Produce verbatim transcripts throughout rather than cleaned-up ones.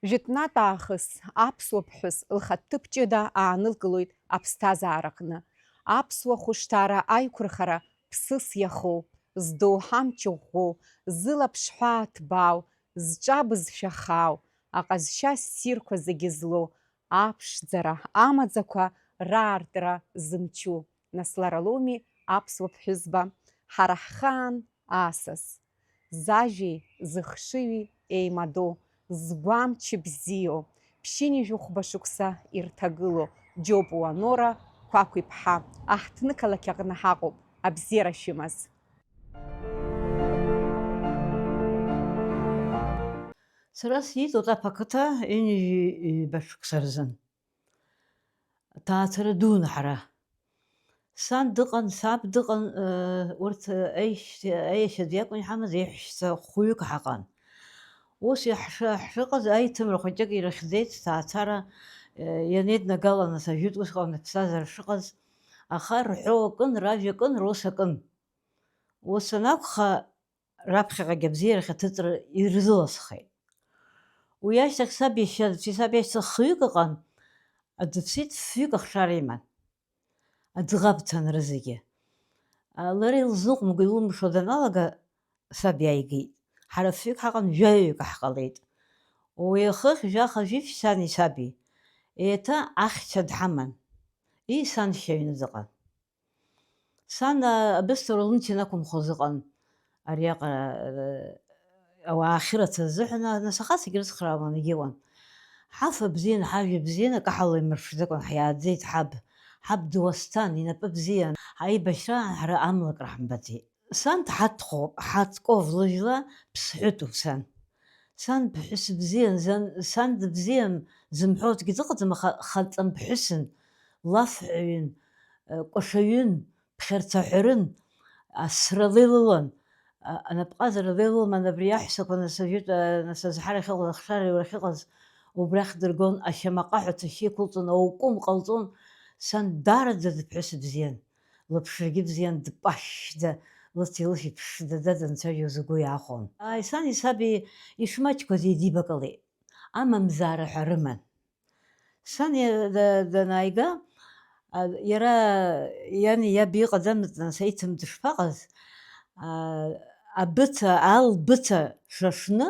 Жәытәнатә аахыс аԥсуа ԥҳәыс лхатә ҭыԥ ҷыда аанылкылоит аԥсҭазаараҟны. Аԥсуа хәышҭаара аиқәырхара ԥсыс иахоу, здоуҳа мчы ӷәӷәоу, зылаԥш ҳәаа ҭбаау, зҿа бызшәа хаау, аҟазшьа ссирқәа зегьы злоу, аԥшӡара амаӡақәа раартра зымчу, нас лара лоуми аԥсуа ԥҳәызба, ҳара ҳхаан аасас. Зажәеи зыхшыҩи еимадоу, згәамч бзиоу, ԥшьынҩажәи хәба шықәса ирҭагылоу Џьопуа Нора Қәақә-иԥҳа, аҳҭны-қалақь аҟны ҳаҟоуп, абзиара шәымаз! Сара сиит Отаԥ ақыҭа ҩынҩажәи ҩба шықәса рзын. Ҭаацәара дуун ҳара. Сан дыҟан, саб дыҟан, э, урҭ, э, аишьцәа, аиашьа аӡә иакәын иҳамаз, еиҳәшьцәа хәҩык ҳаҟан. Ус иаҳшра-, ҳшыҟаз аиҭымра хәыҷык ирыхьӡеит сҭаацәара, э, ианеиднагала, нас, ажәытә усҟан аԥсҭазаара шыҟаз, аха рҳәоу акын, ражәа акын, рус акын. Ус анакәха, раԥхьаҟагь абзиарахь аҭыҵра ирзыласхеит. Уи ашьҭахь саб иашьа дыԥсит, саб иашьцәа хҩык ыҟан, аӡә дыԥсит, фҩык ахшара иман, аӡӷабцәан рызегьы. А, лара илзыҟәымго, илылымшо даналага, саб иааигеит. Ҳара фҩык ҳаҟан, жәаҩаҩык ҳҟалеит. Уи ахыхь жәаха жәиԥшь сани саби. Еиҭа ахьча дҳаман. Ии, саншьа аҩны дыҟан. Сан, а, абысҭа ура лымч ианақәымхоз ыҟан, ариаҟара, э, ауаа ахьырацәаз азыҳәан, а, нас ахаҵагь рыцхраауан, егьиуан. Ҳаф бзиан, ҳажәа бзиан, акы ҳалаимырԥшӡакәан, ҳиааӡеит ҳаб, ҳаб дуасҭан, инапы бзиан, аибашьраан ҳара амлакра ҳамбаӡеит. Сан дҳаҭхоуп, ҳаҭков лыжәла ԥсҳәытәуп сан. Сан ԥҳәыс бзиан, сан, сан дыбзиам зымҳәо аӡәгьы дыҟаӡам, аха хаҵамԥҳәысын, лафҳәаҩын, э, кәашаҩын, ԥхьарцаҳәарын, асра леилылан, а, анапҟазара леилылман абри аҳәсақәа, нас ажәытә, а, нас азҳара ахьыҟаз, ахшара иура ахьыҟаз, убрахь дыргон, ашьамаҟа ҳәа цәашьы иқәылҵон, аукум ҟалҵон, сан даараӡа дыԥҳәыс бзиан, лыԥшрагьы бзиан, дпашьда, лыци лышәи ԥшдаӡа данцәажәоз угәы иаахәон. Ааи, сани саби ишмаҷқәаз еидибакылеит, амамзаара ҳәа рыман. Сан иа-, да-, данааига, а, иара иани иаби ыҟаӡамызт, нас аиҭым дышԥаҟаз, а, абыца, албыца шашны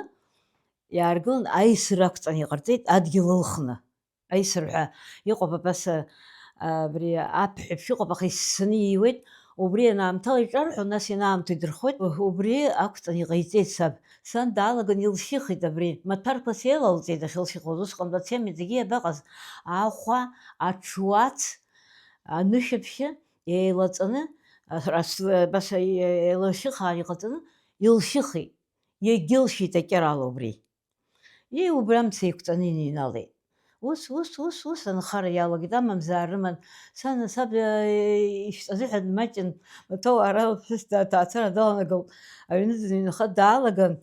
иааргылан, аисыр ақәҵаны иҟарҵеит, адгьыл ылхны. Аисыр ҳәа иҟоуп абас, а, абри аԥҳә еиԥш иҟоуп, аха иссаны ииуеит, убри анаамҭала иҿарҳәон, нас ианаамҭоу идырхуеит, убри ақәҵаны иҟаиҵеит саб. Сан даалаган илшьыхит абри, маҭәарқәас еилалҵеит ахьылшьыхуаз, усҟан ацемент зегьы иабаҟаз, ахәа, аҽуац, анышәаԥшьы еилаҵаны, ас-, ас-, абас еилашьыхаан иҟаҵаны илшьыхит, иагьылшьит акьарала убри. Ии, убра амца еиқәҵаны иныҩналеит. Ус, ус, ус, ус анхара иалагеит, амамзаара рыман. Сан, саб, э, ишәҵазыҳәа дмаҷын, маҭәа уаара лыԥҳәыс да-, ҭаацәара даланагалт. Аҩны дныҩнаха даалаган,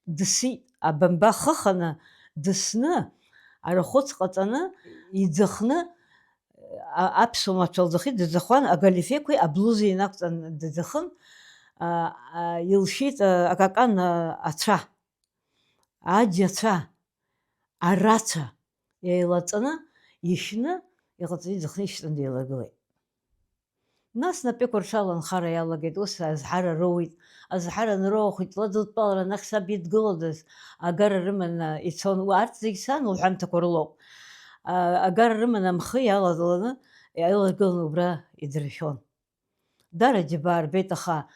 дысит, абамба хыханы, дысны, арахәыц ҟаҵаны, иӡахны, а-, аԥсуа маҭәа лӡахит, дыӡахуан, агалифеқәеи аблузеи инақәҵан дыӡахын, а, а, илшьит, а, акакан, а, ацәа. Аџьацәа, арацәа еилаҵаны, ишьны, иҟаҵаны иӡахны ишьтәаны деилагылеит. Нас напеиқәыршәала анхара иалагеит, ус азҳара роуит. Азҳара анроуа, хәыҷла дылтәалара анахь саб идгылодаз, агара рыманы ицон. Уи арҭ зегь сан лҳәамҭақәа рылоуп. А, агара рыманы амхы иалаланы, иалагыланы убра идыршәон. Дара џьабаа рбеит, аха,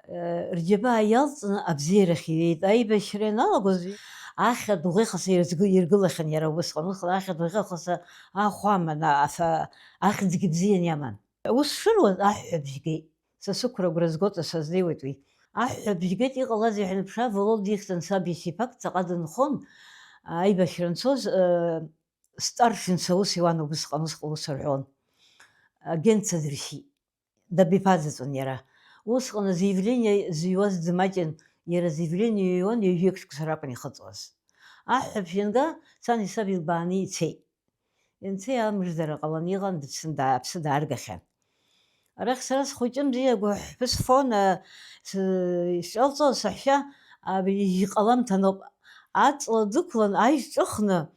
э, рџьабаа иалҵны абзиарахь иҩеит. Аибашьра ианалагоз, ахьатә ӷәӷәахаса ирзгы-, иргылахьан иара убысҟан. Усҟан ахьатә ӷәӷәахаса ахә аман, а-, афа-, ахьӡгьы бзиан иаман. Ус шыруаз, аҳәҳәабжь геит. Са сықәра агәра згоит, сазнеиуеит уи. Аҳәҳәабжь геит, иҟалазеи ҳәа аныԥшаа, Володя ихьӡын саб иашьа иԥак ҵаҟа дынхон, аибашьра анцоз, э, старшинца ус иуан убысҟан, усҟан ус рҳәон. Агент садыршьит. Дабиԥа заҵәын иара. Усҟан азаявление зыҩуаз дымаҷын, иара азаявление иҩуан, ҩажәеиԥшьк сара акәын ихыҵуаз. Аҳәҳәабжь ианга, сани саби илбааны ицеит. Ианцеи амыждара ҟаланы иҟан, дыԥсны даа-, аԥсы дааргахьан. Арахь сара схәыҷы мзиа агәы ҳәԥыс фон, а, с-, исҿалҵо саҳәшьа, абри ижь ҟалам ҭаноуп. Аҵла дықәлан, ажь ҿыхны,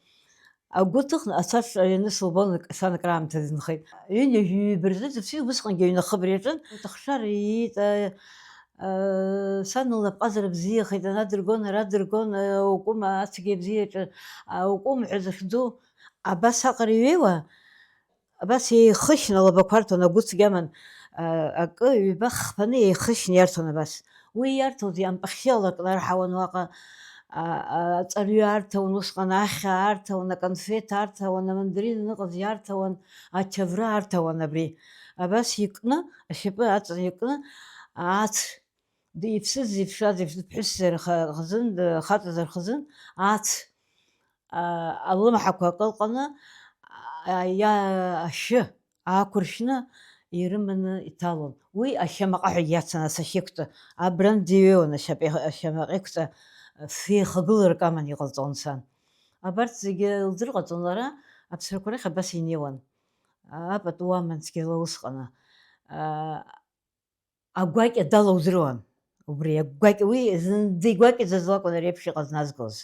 агәы ҭыхны, ацәа аҿы аҩны сылбон, сан акраамҭа дынхеит. Ҩынҩажәи ҩба рзы дыԥсит, убысҟангьы аҩны ахыбра иаҿын. Урҭ ахшара ииит, а, а, сан лнапҟазара бзиахеит, ана дыргон, ара дыргон, а, укәым ацәгьа бзиаҿы, а, укәым ҳәа захьӡу, абас аҟара иҩеиуа, абас еихышьны алабақәа арҭон, агәыцгьы аман, а, акы, ҩба хԥаны еихышьны иарҭон абас. Уи иарҭоз ампахьы алакны арҳауан уаҟа, а, а, аҵарҩы арҭауан усҟан, ахьа арҭауан, аконфеҭ арҭауан, амандарин аныҟаз иарҭауан, ачавра арҭауан абри. Абас икны, ашьапы аҵан икны, аац, ди-, иԥсыз, иԥшаз, иԥ-, ԥҳәысзар х-, хазын, д-, хаҵазар хазын, аац, а, алымҳақәа акылҟаны, а, иа-, ашьы аақәыршәны ирыманы иҭалон. Уи ашьамаҟа ҳәа иацын асахьықәҵа. Абрантә иҩеиуан ашьапеи-, ашьамаҟеиқәҵа, ф-, еихагыларак аман иҟалҵон сан. Абарҭ зегьы лдырҟаҵон лара, аԥсрақәа рахь абас инеиуан. А, апату аман цәгьала усҟаны. А, агәакьа далаудыруан. Убри агәакьа, уи зынӡа игәакьаӡаз лакәын ари еиԥш иҟаз назгоз.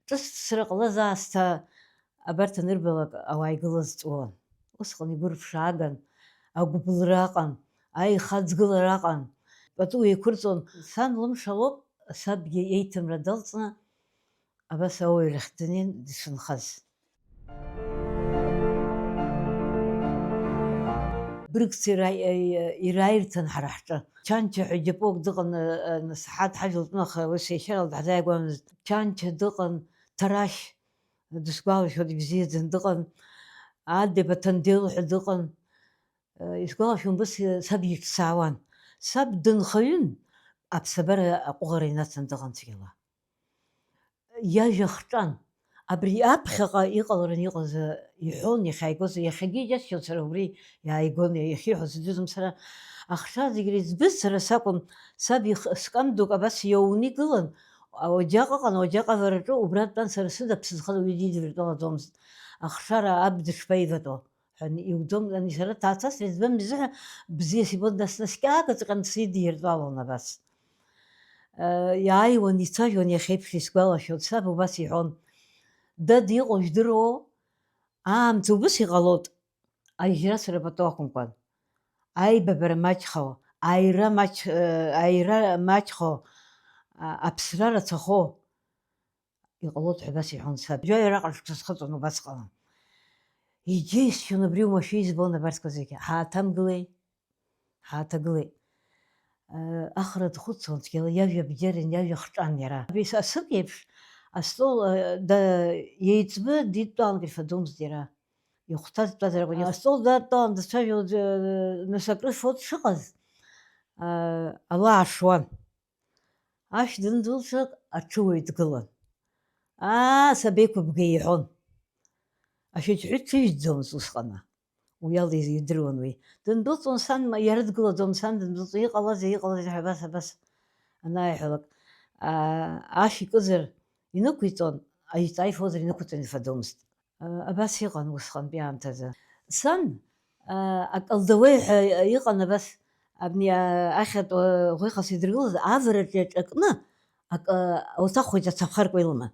Ҿыцра ҟалаз аасҭа абарҭ анырбалак ауаа игылаз ҵуан. Усҟан игәырԥшааган, агәыбылра аҟан, аихаҵгылара аҟан. Пату еиқәырҵон. Сан лымшалоуп, сабгьы еиҭымра далҵны, абас ауаҩрахь днеин дшынхаз. Быргцәа ира-, ираирҭан ҳара ҳҿы. Чанча ҳәа џьапук дыҟан, нас ҳаҭ ҳажәлатәны, аха уи сеишьарала даҳзааигәамызт. Чанча дыҟан, Ҭарашь, дысгәалашәоит, ибзиаӡаны дыҟан. Адеба Ҭандел ҳәа дыҟан. Исгәалашәом, убас саб иҿцаауан. Саб дынхаҩын, аԥсабара аҟәыӷара инацын дыҟан цәгьала. Иажәа хҿан. Абри аԥхьаҟа иҟалараны иҟаз, э, иҳәон, иахьааигоз, иахьагьы иџьасшьон сара убри иааигон, иахьиҳәоз сыздырӡом сара. Ахшара зегь реиҵбыз сара сакәын, саб их-, скам дук абас иоуны игылан, ауаџьаҟ ыҟан, ауаџьаҟ авараҿы убра дтәан, сара сыда ԥсыӡхала уи дидыртәалаӡомызт. Ахшара аб дышԥаиватәо? Ҳәа иуӡом, ани сара ҭаацас реиҵбам изыҳәа бзиа сибон, нас наскьагаҵәҟьан сидиртәалон абас. Э, иааиуан, ицәажәон иахьеиԥш исгәалашәоит, саб убас иҳәон, дад иҟоу жәдыруоу, аамҭа убыс иҟалоит, ажьра сара пату ақәымкәан, аибабара маҷхо, аира маҷ-, э, аира маҷхо, а, аԥсра рацәахо. Иҟалоит ҳәа абас иҳәон саб. Жәаҩа раҟара шықәса схыҵуан убасҟала. Иџьеисшьон абри уамашәа избон абарҭқәа зегьы. Ҳааҭамгылеи? Ҳааҭагылеит. Э, ахра дхәыцуан цәгьала, иажәа бџьарын, иажәа хҿан иара. Абри са сык еиԥш астол, э, да-, еиҵбы дидтәалан крифадомызт иара. Ихәҭаз дтәазар акәын. Астол дадтәалан дацәажәо, э, нас акрыфо дшыҟаз, э, ала аашуан. Ашә дындәылҵәак аҽыуаҩ дгылан. Аа, сабеиқәыбга, иҳәон. Ашәаџьҳәы ҽыжәӡомызт усҟаны. Уи ала идыруан уи. Дындәылҵуан сан, ма-, иара дгылаӡом, сан дындәылҵуан, иҟалазеи, иҟалазеи ҳәа абас, абас анааиҳәалак, аа, ашә икызар инықәиҵон, аиҵааифозар инықәиҵон, ифадомызт. Абас иҟан усҟантәи аамҭазы. Сан, а, аколдовой ҳәа иҟан абас, абни, а, ахьатә, а, ӷәӷәа ихас идыргылаз авараҿ иаҿакны акы, а, уҭахоит ацаԥхарқәа илыман.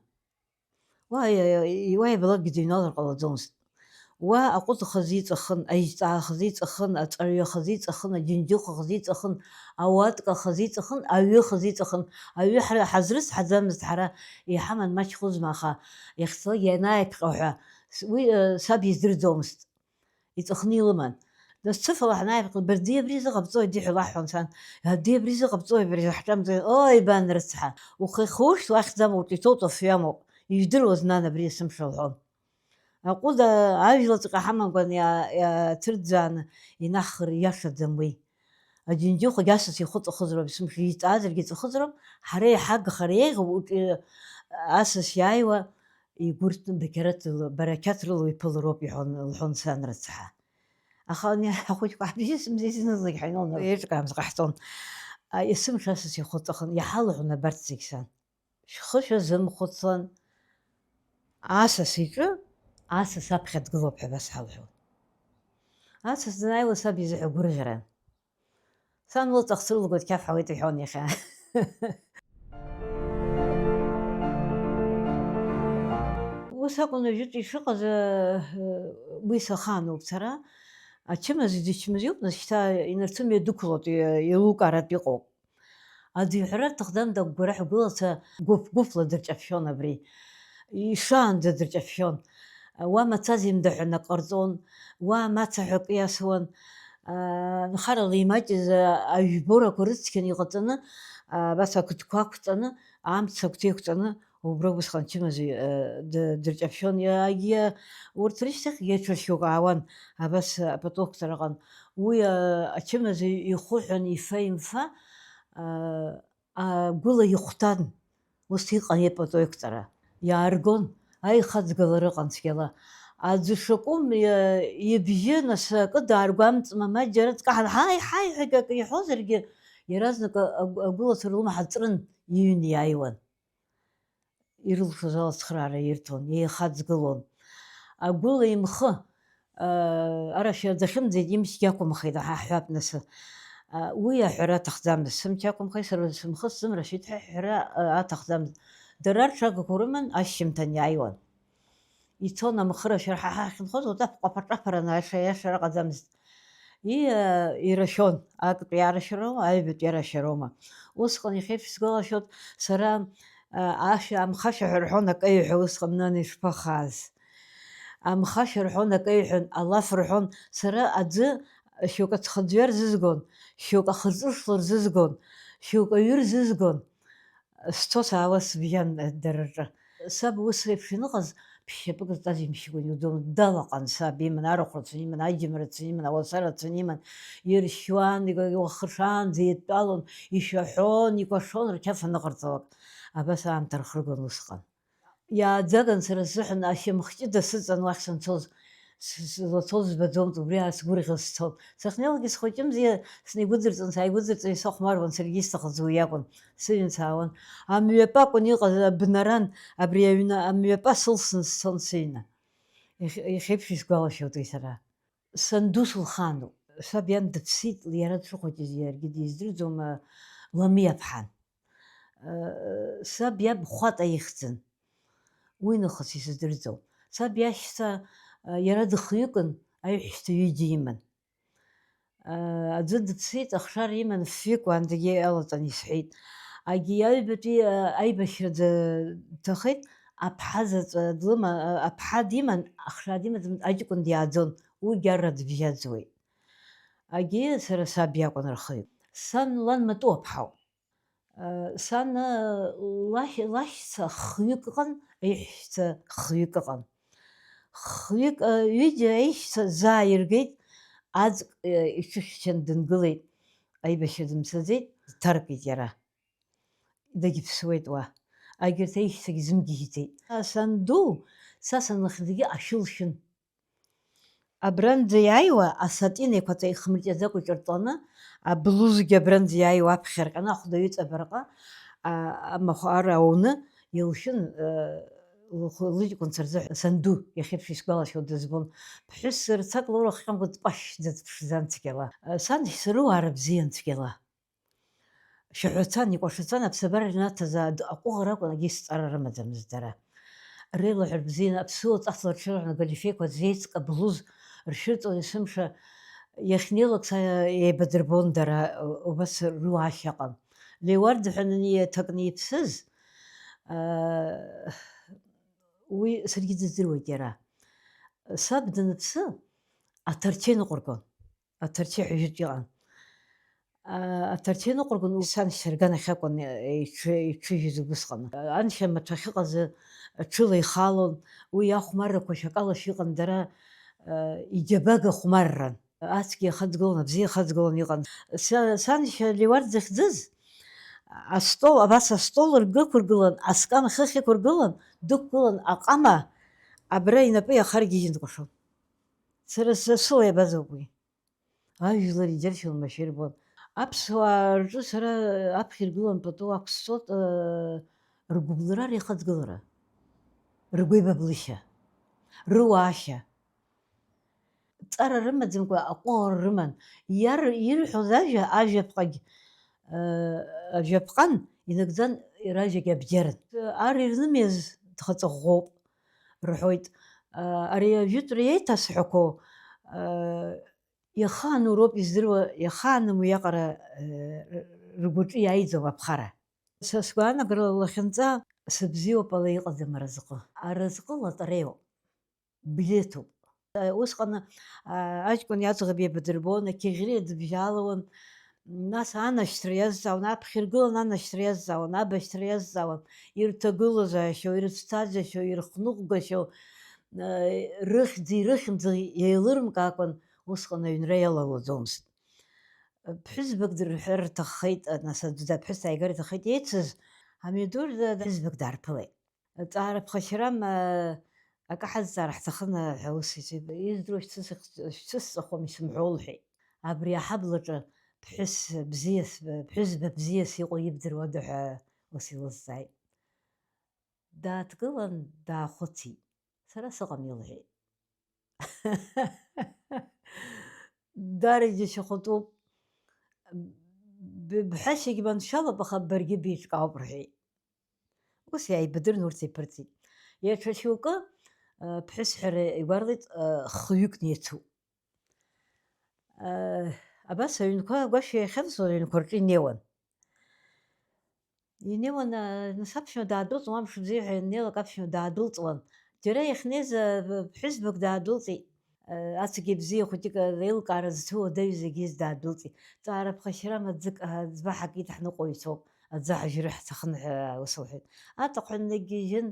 Уа, иа-, иа-, уа иабалакгьы дыҩналар ҟалаӡомызт. Уа аҟәыд хазы иҵахын, аизҵаа хазы иҵахын, аҵәаҩа хазы иҵахын, аџьынџьыхәа хазы иҵахын, ауатка хазы иҵахын, аҩы хазы иҵахын. Аҩы ҳара ҳазрыцҳаӡамызт ҳара, иҳаман маҷхозма, аха иахьцалак ианааиԥҟьо ҳәа, с-, уи, э, саб издырӡомызт. Иҵәахны илыман. Нас цыфала ҳанааиԥҟьо, Бардиа, абри изыҟабҵои, диҳәа лаҳҳәон сан. Ди, абри изыҟабҵои, абри ҳҿамҵои? Ои, бан рыцҳа, ухы ихушьҭ уахьӡамоуп, иҭоуҵо фҩамоуп. Ижәдыруаз, нан, абри есымша лҳәон. Аҟәыд ажәлаҵәҟьа ҳамамкәан иа-, иаҭырӡааны инаҳхыр иашаӡам уи. Аџьынџьыхәагь асас ихәы ҵәахызароуп, есымша иҵаазаргьы ҵәахызароуп, ҳара иҳагхар еиӷьуп, уҿы асас иааиуа игәыртәны бақьараҭ рыла, барақьаҭ рыла уиԥылароуп, иҳәон, лҳәон сан рыцҳа. Аха ани ахәыҷқәа ҳбжьысымзи зны-зынлагь ҳаҩнуан, еиҿкаамза ҟаҳҵон. А, есымша асас ихәы ҵәахын, иҳалҳәон абарҭ зегь сан. Шәхы шәазымхәыцлан, асас иҿы, асас аԥхьа дгылоуп ҳәа абас ҳалҳәон. Асас данааиуа саб изыҳәа гәырӷьаран. Сан лыҵах срылгоит, қьаф ҳауеит иҳәон иахьа. Ус акәын уажәытәи ишыҟаз, уи сахаануп сара. Ачымазаҩ дычмазаҩуп, нас шьҭа инарцәымҩа дықәлоит, еилукааратә иҟоуп. Аӡәы иҳәара аҭахӡам, дагәгәараҳәа гәылацәа гәыԥ-гәыԥла дырҷаԥхьон абри. Ишаанӡа дырҷаԥхьон. Уа мацазеимда ҳәа акы ҟарҵон, уа амаца ҳәа акы иасуан. Нхарала имаҷыз ажәборақәа рыцқьаны иҟаҵаны, абас ақыдқәа ақәҵаны, амца агәҭа иқәҵаны, убра усҟан чымазаҩ, э, д-, дырҷаԥшьон. Иагьа урҭ рышьҭахьгьы ҽа шьоук аауан, абас апату ақәҵараҟан. Уи, э, ачымазаҩ ихәы ҳәан ифа-имфа, э, агәыла ихәҭан. Ус иҟан ипату иқәҵара. Иааргон, аихаҵгылара ыҟан цәгьала. Аӡә шакәым, э, ибжьы нас акы дааргәамҵма, ма џьара дкаҳан, ҳаи, ҳаи ҳәа акы иҳәозаргьы, иаразнак агә-, агәылацәа рлымҳа ҵрын иҩны иааиуан. Ирылшоз ала ацхыраара ирҭон, еихаҵгылон. Агәыла имхы, аа, арашәара дахьымӡеит, имчгьы ақәымхеит, аҳ-, аҳәап, нас. Уи аҳәара аҭахӡамызт, сымч ақәымхеит, сара сымхы сзымрашәеит ҳәа аҳәара, аа, аҭахӡамызт. Дара рҽагақәа рыман ашьжьымҭан иааиуан. Ицон амхырашәа, ҳа ҳахьынхоз, уаҵәы ҟәаԥа-ҿаԥараны аиаша, аиашара ыҟаӡамызт. И-, ирашәон, актәи арашәароума, аҩбатәи арашәароума. Усҟан иахьеиԥш сгәалашәоит, сара, а, ашәа амхашәа ҳәа рҳәон, акы ҩҳәа усҟан, нан, ишԥахааз. Амхашәа рҳәон, акы ҩҳәан, алаф рҳәон, сара аӡы шьоук аҵхаӡҩа рзызгон, шьоук ахырҵәышла рзызгон, шьоук аҩы рзызгон. Сцо саауа сыбжьан дара рҿы. Саб ус еиԥш ианыҟаз, ԥшьшьапык зҵаз имшьыкәан иуӡомызт. Далаҟан саб иман, арахә рацәаны иман, аџьым рацәаны иман, ауаса рацәаны иман. Иршьуан, ик-, иуахыршаанӡа идтәалон, ишәаҳәон, икәашон, рқьаф аныҟарҵалак. Абас аамҭа рхыргон усҟан. Иааӡаган сара сзыҳәан ашьамхы ҷыда сыҵан уахь санцоз. С-, с-, сызлацоз збаӡомызт, убри аасгәырӷьо сцон. Сахьнеилакгьы схәыҷымзи, снеигәыдырҵон, сааигәыдырҵон, исахәмаруан, саргьы исҭахыз уи акәын, сыҩн саауан. Амҩапа акәын иҟаз, абнаран, абри аҩны амҩапа сылсны сцон сыҩны. Иахь-, иахьеиԥш исгәалашәоит уи сара. Санду сылхаануп. Саб иан дыԥсит, иара дшыхәыҷыз иаргьы диздырӡом, Ламиа ԥҳан. Саб иаб Хәата ихьӡын. Уи нахыс исыздырӡом. Саб иашьцәа, иара дыхҩыкын, аиҳәшьцәа ҩыџьа иман. Аӡәы дыԥсит, ахшара иман, фҩык уаанӡагьы иалаҵан исҳәеит. Агьи аҩбатәи, аибашьра д-, дҭахеит, аԥҳа заҵә длыма-, аԥҳа диман, ахшара димаӡамызт, аҷкәын диааӡон, уигьы арра дыбжьаӡуеит. Агьи сара саб иакәын рхҩык. Сан лан матәы аԥҳауп. Сан лашь-, лашьцәа хҩык ыҟан, аиҳәшьцәа хҩык ыҟан. Хҩык, ҩыџьа аишьцәа заа иргеит, аӡк, иҽышәшьан дынгылеит, аибашьра дымцаӡеит, дҭаркит иара. Дагьыԥсуеит уа. Агьырҭ аишьцәагьы зымгьежьӡеит. Санду, са санлыхьӡгьы ашәы лшәын. Абранӡа иааиуа асатин еиқәаҵәа ихмырҷаӡакәа иҿарҵаны, аблузгьы абранӡа иааиуа аԥхьа арҟьаны, ахәда аҩыҵаба рҟа, а, амахәар ауны илшәын, э, лхәы-, лыҷкәынцәа рзыҳәа. Санду, иахьеиԥш исгәалашәо дызбон. Ԥҳәыс рцак лоура хҟьамкәа дпашьӡа дыԥшӡан цәгьала. Э, сан ишьцәа рыуаара бзиан цәгьала. Шәаҳәацәан, икәашацәан, аԥсабара инаҭаз ад-, аҟәыӷара акәын, егьи зҵара рымаӡамызт дара. Реилаҳәара бзианы, аԥсуа ҵасла рҽырҳәаны, агалифеқәа зеицк, аблуз ршәырҵон есымша, иахьнеилак са еибадырбон дара, убас руаашьа ыҟан. Леуард ҳәа ани-, аҭакны иԥсыз, аа, уи саргьы дыздыруеит иара. Саб даныԥсы, аҭарча иныҟәыргон. Аҭарча ҳәа жәытә иҟан. А, аҭарча иныҟәыргон, ус ан шьҭарганахь акәын, е, иҽы-, иҽыжәыз убысҟан. Аншьа амаҭәа ахьыҟаз ҽыла ихалон, уи ахәмаррақәа шьакала шәыҟан дара, а, иџьабага хәмарран. Ацәгьа ихаҵгылон, абзиа ихаҵгылон иҟан. Са-, саншьа Леуард захьӡыз, астол, абас астол ргәы ықәыргылан, аскам ахьы ахьықәыргылан, дықәгылан аҟама, абра инапы иахаргьежьын дкәашон. Сара са сыла иабазоуп уи? Ажәлар иџьаршьон, машәыр ирбон. Аԥсуаа рҿы сара аԥхьа иргылан пату ақәсҵоит, э, ргәыбылра, рихаҵгылара, ргәеибаблышьа, рыуаашьа. Ҵара рымаӡамкәа аҟәыӷара рыман. Иар-, ирҳәоз ажәа, ажәаԥҟагь, э, ажәаԥҟан инагӡан, ражәагь абџьарын. Ар ирнымиаз дхаҵаӷәӷәоуп. рҳәоит. Ари ажәытәра еиҭасҳәақәо, иахаану роуп издыруа, иахааным уиаҟара ргәаҿы иааиӡом аԥхара. Са сгәаанагарала лахьынҵа сыбзиоуп ала иҟаӡам аразҟы. Аразҟы лотереиоуп, билеҭуп. Усҟан аҷкәын иаӡӷаб еибадырбон, ақьыӷьреи дыбжьалауан, нас анашьҭра иазҵаауан, аԥхьа иргылан анашьҭра иазҵаауан, абашьҭра иазҵаауан, ирҭагылазаашьоу, ирыцәцаӡашьоу, ирхныҟәгашьоу, рыхьӡи рыхьымӡӷи еилырмкаакәан, усҟан аҩнра иалалаӡомызт. Ԥҳәызбак дырҳәар рҭаххеит, нас аӡә даԥҳәыс дааигар иҭаххеит, еицыз амҩадуаҩ ԥҳәызбак даарԥылеит. Ҵаара ԥхашьарам, акы ҳазҵаар ҳҭахын ҳәа ус иҳәеит. Издыруа шәцәысых-, шәцәысҵахом исымҳәо, лҳәеит. Абри аҳаблаҿы ԥҳәыс бзиас, ԥҳәызба бзиас иҟоу ибдыруада ҳәа ус илызҵааит. Дааҭгылан, даахәыцит. Сара сыҟам, илҳәеит. Дара иџьашьахәатәуп. Б-, бҳәашьагь маншәалоуп, аха баргьы беиҿкаауп, рҳәеит. Ус иааибадырны урҭ еиԥырҵит. Иаҽа шьоукы, э, ԥҳәысҳәара игәарлеит, э, хҩык неицуп. Э, абас аҩнқәа агәашьа иахьавсуаз аҩнқәа рҿы инеиуан. Инеиуан, э, нас аԥшәма даадәылҵуан, амш бзиа ҳәа ианнеилак аԥшәма даадәылҵуан. Џьара иахьнеиз, э, ԥҳәызбак даадәылҵит. Ацәгьа бзиа хәыҷык аилкаара зцу уадаҩ зегьы даадәылҵит. Ҵаара ԥхашьарам аӡык, аӡбаҳак иҭаҳныҟәаҩцәоуп, аӡы ҳажьыр ҳҭахын ҳәа ус лҳәеит. Аҵыхәа ннагьежьын,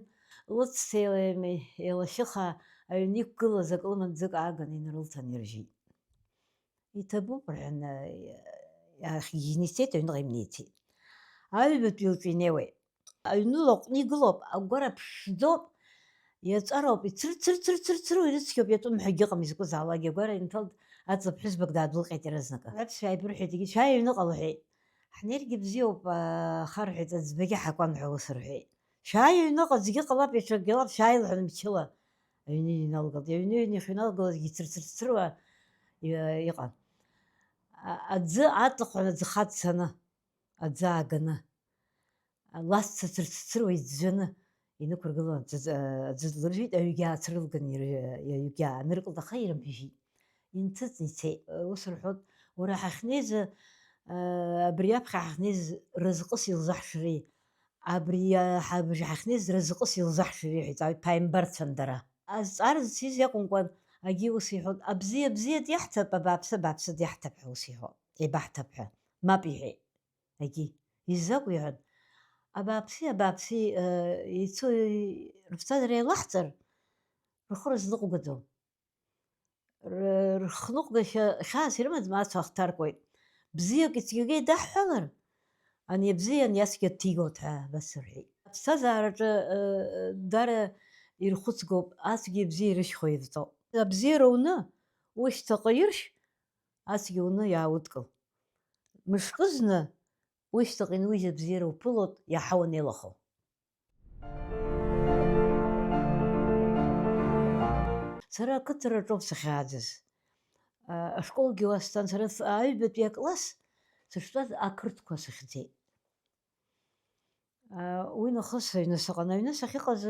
лыцҭа еила-, еилашьыха аҩны иқәгылаз акы лыман ӡык ааганы инарылҭан иржьит. Иҭабуп, рҳәан, иаахгьежьны ицеит, аҩныҟа имнеицеит. Аҩбатәи лҿы инеиуеит. Аҩны лаҟәны игылоуп, агәара ԥшӡоуп, иаҵәароуп, ицырцырцырцырцыруа ирыцқьоуп, иатәым ҳәагьы ыҟам, изакәызаалакгьы. Агәара инҭалт, аҵа ԥҳәызбак даадәылҟьеит иаразнакы. Аԥсшәа ааибырҳәеит, егьи, шәааи аҩныҟа, лҳәеит. Ҳнеиргьы бзиоуп, аха, рҳәеит, аӡбагьы ҳакуан ҳәа ус рҳәеит. Шәааи аҩныҟа, аӡәгьы ҟалап, иаҽакгьы ҟалап, шәааи, лҳәан, мчыла аҩны иналгалт. Аҩны иҩны иахьыҩналгалакгьы ицырцырцыруа и-, иҟан. А-, аӡы аҵыхәан аӡы хаццаны, аӡы ааганы. Ласса цырцырцыруа иӡәӡәаны инықәыргылан, аӡы, аӡы лыржәит, аҩгьы аацрылган ир-, аҩгьы ааныркылт, аха ирымжәит. Инҭыҵны ицеит. Ус рҳәоит, уара ҳахьнеиз, абри аԥхьа ҳахьнеиз разҟыс илзаҳшари, абри ҳа-, абыржәы ҳахьнеиз разҟыс илзаҳшари ҳәа иҵааит, ԥааимбарцәан дара. Азҵаара зцыз иакәымкәан, агьи ус иҳәоит, абзиа бзиа диаҳҭап, абааԥсы абааԥсы диаҳҭап ҳәа ус иҳәоит, еибаҳҭап ҳәа. Мап иҳәеит. Егьи, изакә иҳәан, абааԥси, абааԥси, э, ицо, э, рыԥсҭазаара еилаҳҵар, рхы рызныҟәгаӡом. Р-, рхныҟәгашьа хьаас ирымаӡам, ацәа ахҭаркуеит. Бзиак ицәгьагьы еидаҳҳәалар, ани абзиа ани ацәгьа дҭигоит ҳәа абас рҳәеит. Аԥсҭазаараҿы, э, дара ирхәыцгоуп, ацәгьеи абзиеи ирышьхәа ирҵоуп. Абзиара уны, ушьҭаҟа иршь, ацәгьа уны иааудкыл. Мышкызны, ушьҭаҟа инужь абзиара уԥылоит, иаҳа уанеилахо. Сара ақыҭараҿоуп сахьааӡаз. А, ашколгьы уасҭан, сара ф-, аҩбатәи акласс сыштәаз ақырҭқәа сахьӡеит. А, уи нахыс аҩны сыҟан. Аҩны сахьыҟаз,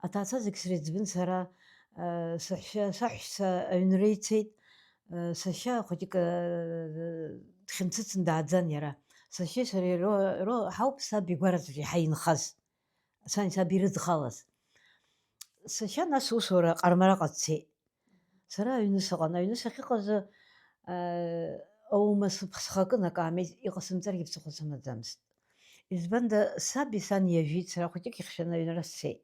аҭаацәа зегь среиҵбын сара, а, саҳәшьа, саҳәшьцәа аҩнра ицеит, а, сашьа хәыҷык, а, дхьымӡӷны дааӡан иара. Сашьеи сареи ро-, ро-, ҳауп саб игәараҿы иаҳа инхаз. Сани саби ирыдхалаз. Сашьа нас усура Ҟармараҟа дцеит. Сара аҩны сыҟан. Аҩны сахьыҟаз, аа, оума сыԥх-, схы акын, акаамеҭ иҟасымҵаргьы ԥсыхәа сымаӡамызт. Избанда, саби сани иажәит, сара хәыҷык ихьшаны аҩнра сцеит.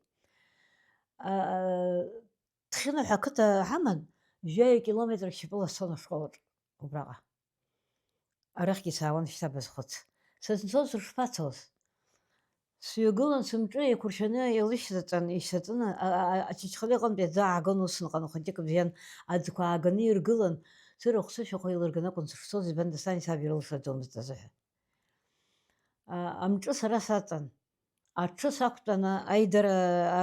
Аа, Ҭхьына ҳәа ақыҭа ҳаман, жәаҩа километр шьапыла сцон ашколаҿ, убраҟа. Арахьгьы саауан шьҭа базхәыц. Сызцоз шԥацоз? Сҩагылан, сымҿы еиқәыршәаны илышьҭаҵан, ишьҭаҵаны, а, а, а, ачачхалиа аҟынтәи аӡы аагон, ус ныҟәон, хәыҷык бжьан, аӡқәа ааганы иргылан, сырахә-сышәахәа еилырганы акәын сышцоз, избанда сани саби ирылшаӡомызт азыҳәа. А, амҿы сара саҵан. Аҽы сақәтәаны аидара, а,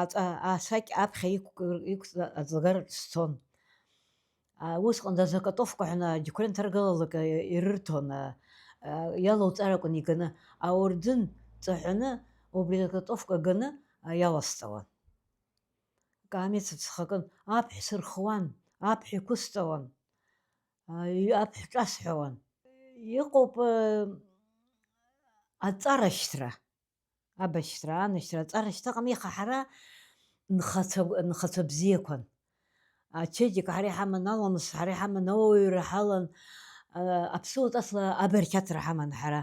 а, а, а, асакь аԥхьа иқәк-, иқәҵа аӡлагараҿ сцон. А, усҟан азакатовка ҳәа аџьықәреи нҭаргалалак, а, ирырҭон, а, а, иалоуҵар акәын иганы, аурдын ҵаҳәаны, убри азакатовка ганы, а, иаласҵауан. Каамеҭ сыԥсхакын, аԥҳә сырхуан, аԥҳә иқәысҵауан, аҩ-, аԥҳә ҿасҳәауан. Иҟоуп, э, аҵарашьҭра, абашьҭра, анашьҭра, аҵарашьҭра ыҟам, иаха ҳара нхацәа, нхацәа бзиақәан. Ачеиџьыка ҳара иҳаман, аламыс ҳара иҳаман, ауаҩра ҳалан, а, аԥсуа ҵасла абарқьаҭра ҳаман ҳара.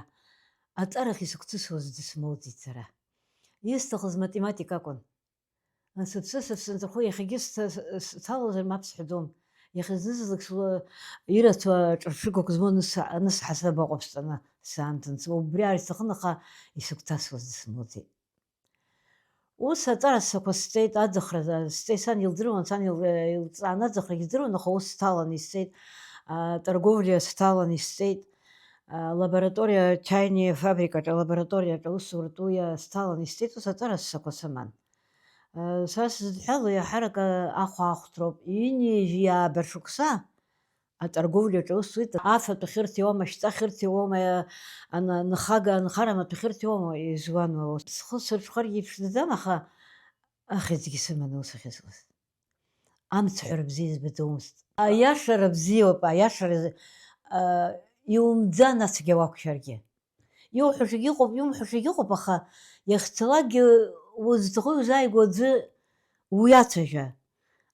Аҵарахь исыгәҭысуаз дысмоуӡеит сара. Исҭахыз математика акәын. Сыԥсы сыԥсынҵәахо иахьагьы сҭа-, сҭалозар мап сҳәаӡом. Иахьа зны-зынлак сла-, ирацәа ҿырԥшыгақәа змоу аныс-, анысҳасаб ыҟоуп стәаны саамҭан. Убри ар сҭахын, аха исыгәҭасуаз дысмоуӡеит. Ус аҵара ссақәа сҵеит, аӡахра сҵеит, сан илдыруан, сан ил-, илҵааны аӡахрагьы здыруан, аха ус сҭалан исҵеит, а, торговлиа сҭалан исҵеит, а, лабораториа, чайни фабрикаҿы, алабораториаҿы аусуртә уи сҭалан исҵеит, ус аҵара ссақәа сыман. Сара сзыдҳәало иаҳарак ахәаахәҭроуп. Ҩынҩажәи ааба шықәса аторговлиаҿы аус зуеит. Афатә ахьырҭиуама, ашьҵа ахьырҭиуама, ана-, анхага, анхара маҭәахьырҭиуама, изуан уа ус. Схы сырҽхәаргьы иԥшӡаӡам, аха ахьӡгьы сыман ус ахьызуаз. Амцҳәара бзиа избаӡомызт. Аиашара бзиоуп, аиашара, а, иумӡан ацәгьа уақәшәаргьы. Иуҳәашагьы ыҟоуп, иумҳәашагьы ыҟоуп, аха иахьцалакгьы узҭаху иузааигәоу аӡәы уиацәажәа.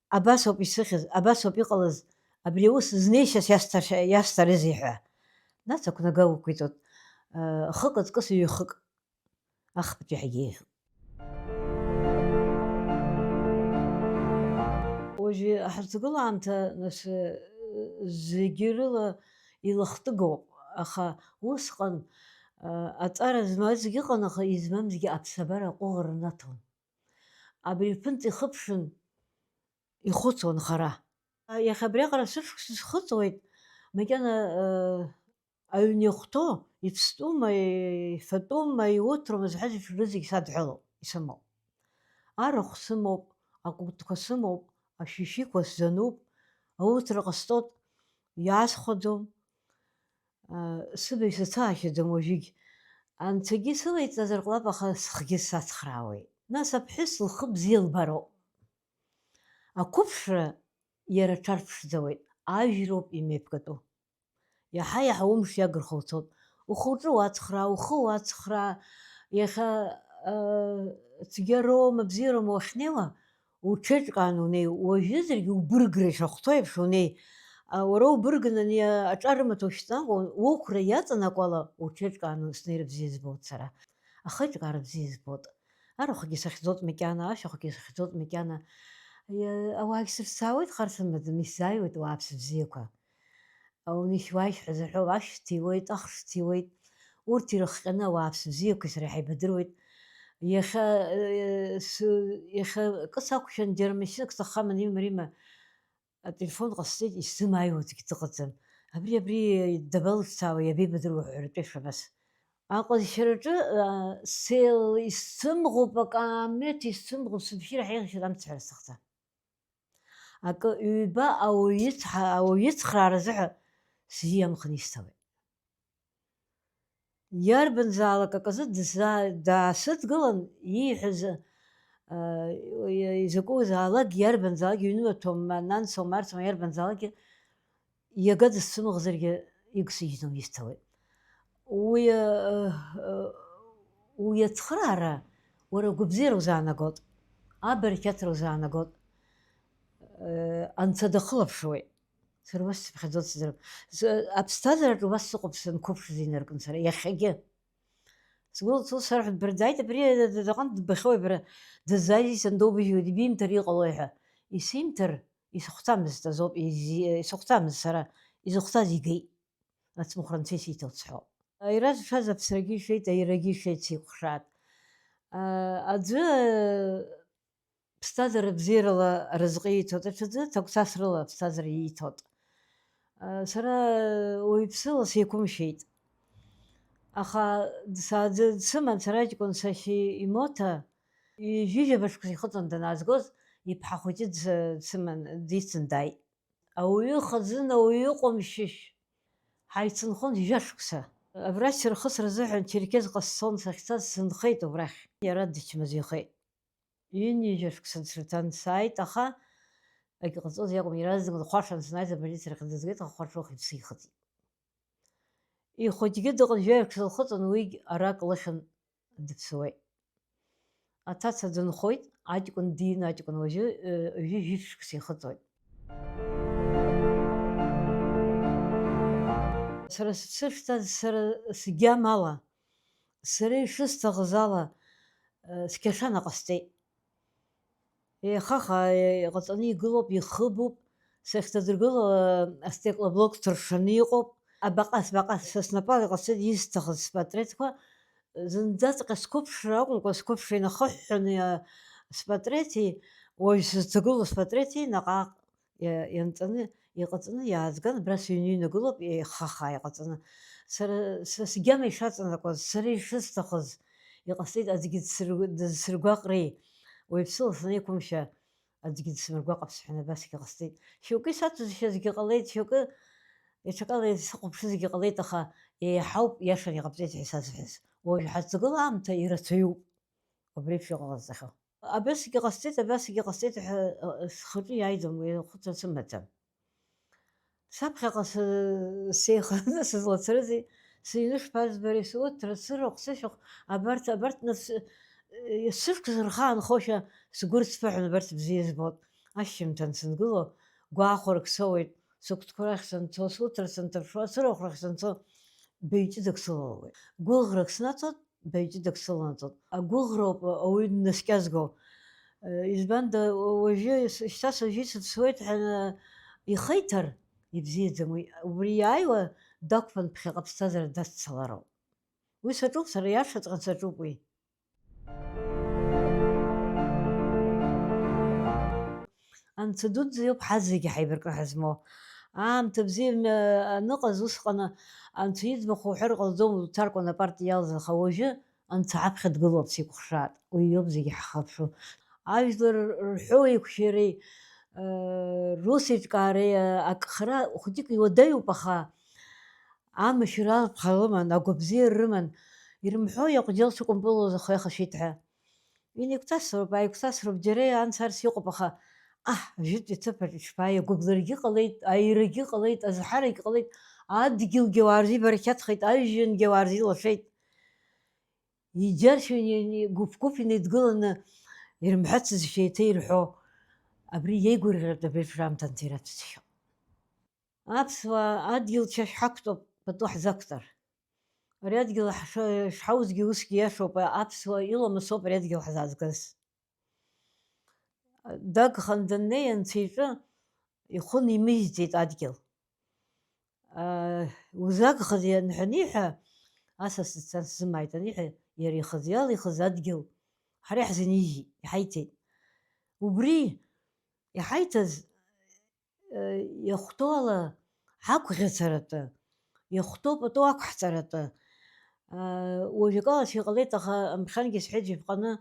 Абас ауп исыхьыз, абас ауп иҟалаз, абри аус знеишьас иасҭар-, иасҭарызеи ҳәа. Нас ақәнага уқәиҵоит, хык аҵкыс ҩ-хык, ахԥатәи ҳагьеиӷьуп. Уажәы ҳарҭгыла аамҭа, нас, зегьы рыла илахтыгоуп, аха усҟан, а, аҵара змазгьы ыҟан, аха измамзгьы аԥсабара аҟәыӷара рнаҭон. Абри рԥынҵа ихыԥшын, ихәыцуан хара. Иахьа абриаҟара сышықәс схыҵуеит, макьана, а, аҩн иахәҭоу, иԥстәума, ифатәума, иуҭроума зҳәаз рызегь садҳәалоуп, исымоуп. Арахә сымоуп, акәытқәа сымоуп, ашәишәиқәа сзануп, ауҭра ҟасҵоит, иаасхәаӡом, сыбаҩ сацаахьаӡом уажәыгь. Анцәагьы сылаиҵазар ҟалап, аха схгьы сацхраауеит. Нас аԥҳәыс лхы бзиа лбароуп. Ақәыԥшра иара аҽарԥшӡауеит, ажәроуп имеибгатәу. Иаҳа-иаҳа умш иагырхәо уцоит. Ухы-уҿы уацхраа, ухы уацхраа, иахьа, ыы, цәгьароума, бзиароума уахьнеиуа, уҽеиҿкааны унеи, уажәызаргьы убыргра ишахәҭоу еиԥш унеи. А, уара убыргны ани аҿар рымаҭәа ушьҭнахуа, уқәра иаҵанакуала уҽеиҿкааны снеира бзиа збоит сара. Ахеиҿкаара бзиа збоит. Арахәгьы сахьӡоит макьана, ашәахәгьы сахьӡоит макьана. Иа-, ауаагь сырцаауеит, хар сымаӡам, исзааиуеит ауааԥс бзиақәа. Аунышь-уашь ҳәа зҳәо ашә ҭиуеит, ахш ҭиуеит. Урҭ ирыхҟьаны ауааԥс бзиақәа сара иҳаибадыруеит. Иахьа, э, сы-, иахьа кы сақәшәан, џьара машьынак сҭаххаман, има-рима ателефон ҟасҵеит, исзымааиуа аӡәгьы дыҟаӡам. Абри, абри дабалыцаауеи, иабеибадыруеи ҳәа ртәеишәа абас. Аҟазшьараҿы, а, сеил исцымӷуп, акаамеҭ исцымӷуп, сыбжьы раҳа еиӷьшьоит, амцҳәара сҭахӡам. Акы ҩба ауаҩы ицҳа-, ауаҩы ицхраара азыҳәа сзиамхны исҭауеит. Иарбанзаалак аказы дыззаа-, даасыдгылан, ииҳәаз, а, изакәызаалак, иарбанзаалак, иҩнымаҭәоума, нансоума, арсоума, иарбанзаалакгьы, иага дысцәымӷзаргьы, игсыжьны уисҭауеит. Уи, а, а, уи ацхыраара уара агәабзиара узаанагот, абарқьаҭра узаанагот, э, анцәа дахылаԥшуеит. Сара убас сыԥхьаӡоит сзырп-, с-, аԥсҭазаараҿы убас сыҟоуп санқәыԥшыз инаркны сара, иахьагьы. Сгәылацәа ус сарҳәоит, бара дааит, абри д-, д-, д-, ҟантә дбахьоуи бара, дыззааизеи санду убыжьуеит, ибимҭар иҟалои ҳәа. Исимҭар, исыхәҭамызт азоуп, изи-, исыхәҭамызт сара, изыхәҭаз игеит. Ацымхәра анцәа исиҭоит сҳәо. Аира зшаз аԥсрагьы ишеит, аирагьы ишеит сикәхшаат. А, аӡәы, ԥсҭазаара бзиарала аразҟы ииҭоит, аҽаӡәы ҭагәҭасрыла аԥсҭазаара ииҭоит. Сара уаҩԥсыла сеиқәымшәеит. Аха дсааӡа-, дсыман сара аҷкәын сашьа имоҭа, ҩажәижәаба шықәса ихыҵуан данаазгоз, иԥҳа хәыҷы дс-, дсыман, дицын дааит. Ауаҩы хазына, ауаҩы ҟәымшәышә. Ҳаицынхон жәа шықәса. Абрахь сырхысра азыҳәан Черкезҟа сцон, сахьцаз сынхеит убрахь. Иара дычмазаҩхеит. Ҩынҩажәа шықәса сырҭан сааит, аха акы ҟаҵоз иакәым, иаразнак лхәаршан санааиз, аболициа ахь дызгеит, аха хәарш ухьӡ сихыҵит. Ихәыҷгьы дыҟан, жәаҩа шықәса лхыҵын, уигь арак лыхьын, дыԥсуеит. Аҭаца дынхоит, аҷкәын дин, аҷкәын уажәы, э, ҩажәи жәиԥшь шықәса ихыҵуеит. Сара сыԥсы шҭаз, сара сгьама ала, сара ишысҭахыз ала, э, сқьашана ҟасҵеит. Еихаха, е-, иҟаҵаны игылоуп, ихыбуп. Сахьҭадыргыло, э, астеклоблок ҭыршаны иҟоуп. Абаҟа, сбаҟа, са снапала иҟасҵеит исҭахыз спатреҭқәа. Зынӡаҵәҟьа сқәыԥшра акәымкәа, сқәыԥшра инахыҳәҳәаны, э, спатреҭи, уажә сызҭагылоу спатреҭи наҟ-ааҟ иа-, ианҵаны, иҟаҵаны иаазган, абра сыҩны иҩнагылоуп, еихаха иҟаҵаны. Сара, са сгьама ишаҵанакуаз, сара ишысҭахыз иҟасҵеит, аӡәгьы дсыр-, дызсыргәаҟры, уаҩԥсыла санеиқәымшәа, аӡәгьы дсымыргәаҟып сҳәан, абасгьы ҟасҵеит. Шьоукы исацәыӡшьазгьы ҟалеит, шьоукы иҽакала исыхәаԥшызгьы ҟалеит, аха еиҳауп, иашан иҟабҵеит ҳәа исазҳәаз. Уажә ҳазҭагылоу аамҭа ирацәаҩуп. Убри еиԥш иҟалҵахьоу. Абасгьы ҟасҵеит, абасгьы ҟасҵеит ҳәа, ы, схаҿы иааиӡом, уи ахәыцра сымаӡам. Саԥхьаҟа сы-, сеиханы сызлацарызеи? Сыҩны шԥазбари? Суҭра, сырахә, сышьахә, абарҭ, абарҭ нас, ы, сышықәса рхаанхошәа сгәы рыцԥыҳәон, абарҭ бзиа збоит. Ашьжьымҭан сынгыло, гәаахәарак соуеит, сықәтқәа рахь санцо, суҭра санҭаршо, сырахә рахь санцо, баҩ ҷыдак сылалуеит. Гәыӷрак снаҭоит, баҩ ҷыдак сыланаҵоит. Агәыӷроуп ауаҩы днаскьазго. Избанда, уажәы с-, шьҭа сажәит, сыԥсуеит ҳәа ихеиҭар, ибзиаӡам уи. Убри иааиуа дақәԥан, ԥхьаҟа аԥсҭазаара даццалароуп. Уи саҿуп, сара иашаҵәҟьан саҿуп уи. Анцәа дуӡӡа иоуп ҳазегьы ҳаибаркра ҳазмоу. Аамҭа бзиа мҩа аныҟаз усҟаны Анцәа иӡбахә уҳәар ҟалаӡом, уҭаркуан апарта иалаз, аха уажәы Анцәа ҳаԥхьа дгылоуп, сикәыхшааит. Уи иоуп зегьы ҳхыԥхьо. Ажәлар рҳәоу еиқәшәареи, э, русеиҿкаареи, э, акхара хәыҷык иуадаҩуп, аха амашәыр алԥха лыман, агәабзиара рыман, ирымҳәо иаҟәџьал шыкәымпылуаз ахы иахашәеит ҳәа. Инеигәҭасроуп, аигәҭасроуп, џьара анс-арс иҟоуп, аха, аҳ, ажәытәтәи аҭыԥаҿ ишԥааи, агәыблрагьы ҟалеит, аирагьы ҟалеит, азҳарагь ҟалеит, адгьылгьы ауаа рзибарақьаҭхеит, ажәҩангьы ауаа рзилашеит. Иџьаршьон, гәыԥ-гәыԥ инеидгыланы ирымҳәацызшәа еиҭа ирҳәо, абри иеигәырӷьартә абри аҿы раамҭа анҭира ацәыӡхьоуп. Аԥсуаа адгьыл чашә ҳақәтәоуп, пату ҳзақәтәар. Ари адгьыл ҳша-, шҳаузгьы усгьы иашоуп, аԥсуаа иламысоуп ари адгьыл ҳзаазгаз. Дагхан даннеи анцәа иҿы ихәы нимыжьӡеит адгьыл. Узагхазеи анҳәа аниҳәа, асас дцан сзымааит аниҳәа, иара ихазы иалихыз адгьыл ҳара иаҳзынижьит, иҳаиҭеит. Убри иҳаиҭаз, э, иахәҭоу ала ҳақәӷьацаратәы, иахәҭоу пату ақәҳҵаратәы, э, уажәакала сыҟалеит, аха амшәангьы сҳәеит, жәаԥҟаны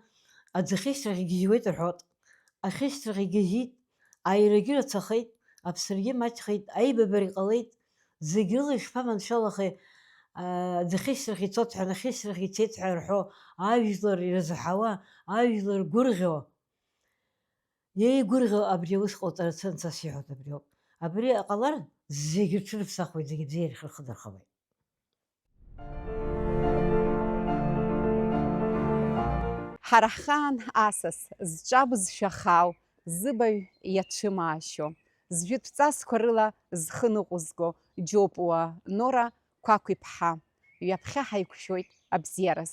аӡы ахьышьҭрахь игьежьуеит рҳәоит. Ахьышьҭрахь игьежьит, аирагьы рацәахеит, аԥсыргьы маҷхеит, аибабарагь ҟалеит, зегь рыла ишԥаманшәалахеи, аа, аӡы ахьышьҭрахь ицот ҳәа, ахьышьҭрахь ицеит ҳәа рҳәо, ажәлар ирзаҳауа, ажәлар гәырӷьо. Иеигәырӷьо абри аус ҟауҵарц анцәа сиҳәоит абриоуп. Абри ҟалар, зегь рҽырԥсахуеит, зегь бзиа рхы рхадырхауеит. Ҳара ҳхаан асас, зҿабызшәа хаау, зыбаҩ иацәымаашьо, зжәытә ҵасқәа рыла зхы ныҟәызго, џьопуа Нора Қәақә-иԥҳа, ҩаԥхьа ҳаиқәшәоит абзиараз.